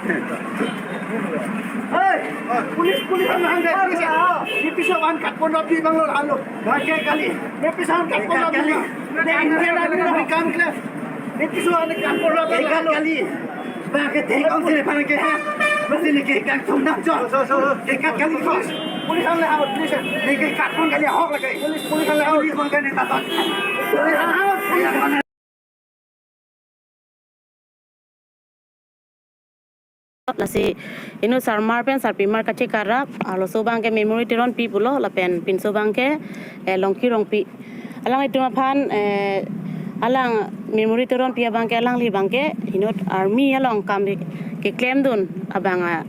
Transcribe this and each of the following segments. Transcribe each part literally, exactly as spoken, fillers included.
Hey, police, police, ang hangke, police. Di piso ang katpon rapi bang lo, halo. Hangke kali. Di piso ang katpon rapi bang. Di Indian Army na bikam kle. Di piso ang katpon rapi bang, halo. Kali. Bang ke thek ong sini bang ke ha. Masih ni ke kang thum nam jo. So, so, so. Ke kali ko. Police ang le halo, police. Ni ke katpon kali ahok lagi. Police, police ang le halo. Police bang ke ni taton. Police ang halo. Lasi inut sarmar pen sarpimar kachekarap, arloso abang ke Memory Teronpi pulo, lapen pinso abang ke, eh, Longki Rongpi. Alanglitum aphan, eh, alang Memory Teronpi abang ke alangli abang ke inut army along kam ke, keklemdun abang a,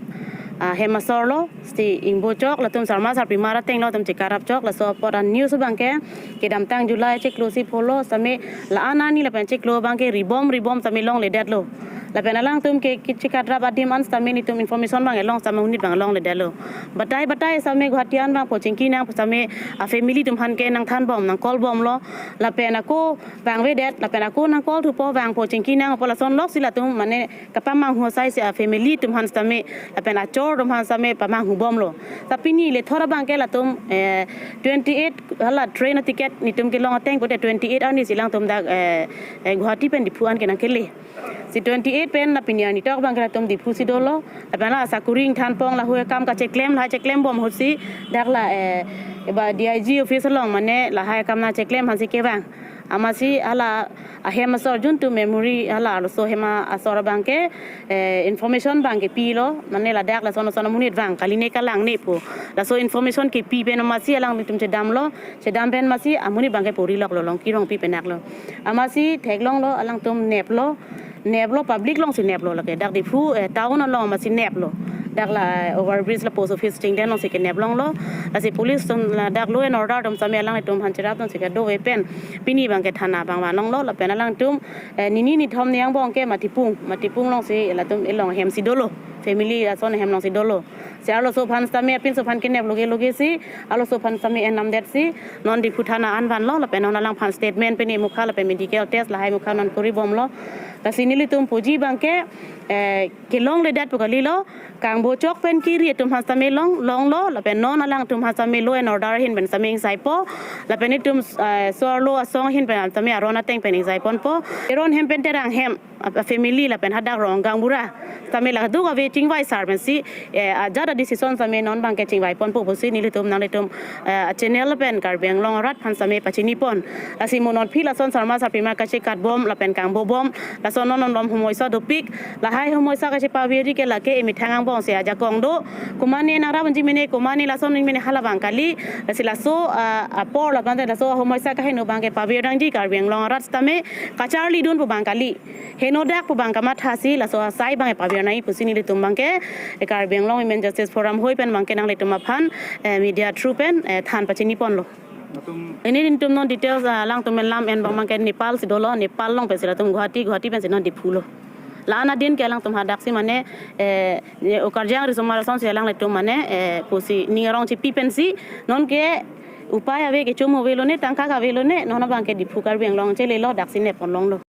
ahem asor lo, si ingbo chok, latum sarmar sarpimar ateng lo, latum chekarap chok, laso apot an news abang ke, kedamtang July chiklo isi pulo, sitame la-an arni lapen chiklo abang ke ribom ribom sitame longledetlo. Lapen alangtum ke, kechekarap adim an sitame nelitum information abang kelong sitame monit abang longledetlo. Batai batai sitame Guwahati an abang po chingki nang sitame a family atum aphan ke nangthanbom, nang call bomlo. Lapen ako abang avedet, lapen ako nang call thupo abang po chingki nang po, lason lok si latum mane kapamanghu asai si a family atum aphan sitame, lapen achor atum aphan sitame pamanghubomlo. Ta pini lethor abang ke latum, eh, twenty eight hala train aticket nelitum kelong ateng pute twenty eight arni si alangtum dak, eh, eh, Guwahati pen Diphu an ke nangkele. Si twenty eight pen la pini arni tok abang ke latum Diphu si dolo. Lapen la sakuri ingthanpon, lahai akam kacheklem, lahai cheklembom ahut si dak la, eh, ba D I G office along mane lahai akam nangcheklem aphan si kevang. Amatsi hala ahem asor juntu Memory hala arloso ahem asor abang ke, eh, information abang kepilo, mane ladak lason lason amonit vang kali ne kalang ne pu. Laso information kepi pen amatsi alanglitum chedamlo, chedam pen amatsi amonit abang ke pori loklo, Longki Rongpi pen aklo. Amatsi theklonglo, alangtum neplo, neplo, public along si neplo lake. Dak Diphu, eh, town along amatsi neplo. Dak la, eh, overbridge la post office chingdeng along si kenep longlo. Lasi police atum ladak law and order atum sitame alanglitum aphan cherapdun si kedove pen pini abang ke thana abang vanlonglo, lapen alangtum, eh, nini nithom ni angbong ke Matipung, Matipung along si latum elong ahem si dolo, family ason ahem along si dolo. Si arloso aphan sitame apinso aphan kenep loge loge si arloso aphan sitame enamdet si non Diphu thana an vanlo, lapen non alangphan statement pen emukha lapen medical test lahai mukha non koribomlo. Lasi nelitum puji abang ke, eh, kelongledet pu kalilo, kangbo chok pen kiri atum aphan sitame long, longlo, lapen non alangtum aphan sitame law and order ahin pen sitame ingsaipo, lapen itum, eh, so-arlo asong ahin pen sitame aron ateng pen ingsaiponpo. Teron hem pen Terang hem a, a family lapen hadak rong gaonbura sitame la duk ave chingvai sar pensi, eh, ajat a decision sitame non abang ke chingvaiponpo pusi nelitum nanglitum, eh, channel pen Karbi Anglong arat aphan sitame pachinipon. Lasi mo non aphi lason sarmar sarpimar kachekatbom lapen kangbobom, lason non non lom homoisa dopik, lahai homoisa kachepaveri ke lake emethang angbong si ajakong do. Komatne nangrap unji mene, komatne lason unji mene hala abang kali. Lasi laso, ah, apor lapen laso homoisa kaheno abang ke pavir nangji Karbi Anglong arat sitame kacharlidun pu abang kali. Henodak pu abang kamatha si laso asai abang pavir nangji pusi nelitum abang ke, eh, Karbi Anglong Women Justice Forum hoi pen abang ke nanglitum aphan, eh, media through pen, eh, than pachiniponlo. Atum ini nelitum non details, ah, alangtum pen lam en abang abang ke Nepal si dolo, Nepal along pensi latum Guwahati, Guwahati pensi non Diphu lo. La-an adin ke alangtum hadak si mane, eh, ye okarjang risomar ason si alanglitum mane, eh, pusi ning arong chipi pensi, non ke upai ave, kechom ave lone, tangka ave lone, non abang ke Diphu Karbi Anglong chelelo, dak si nepon longlo.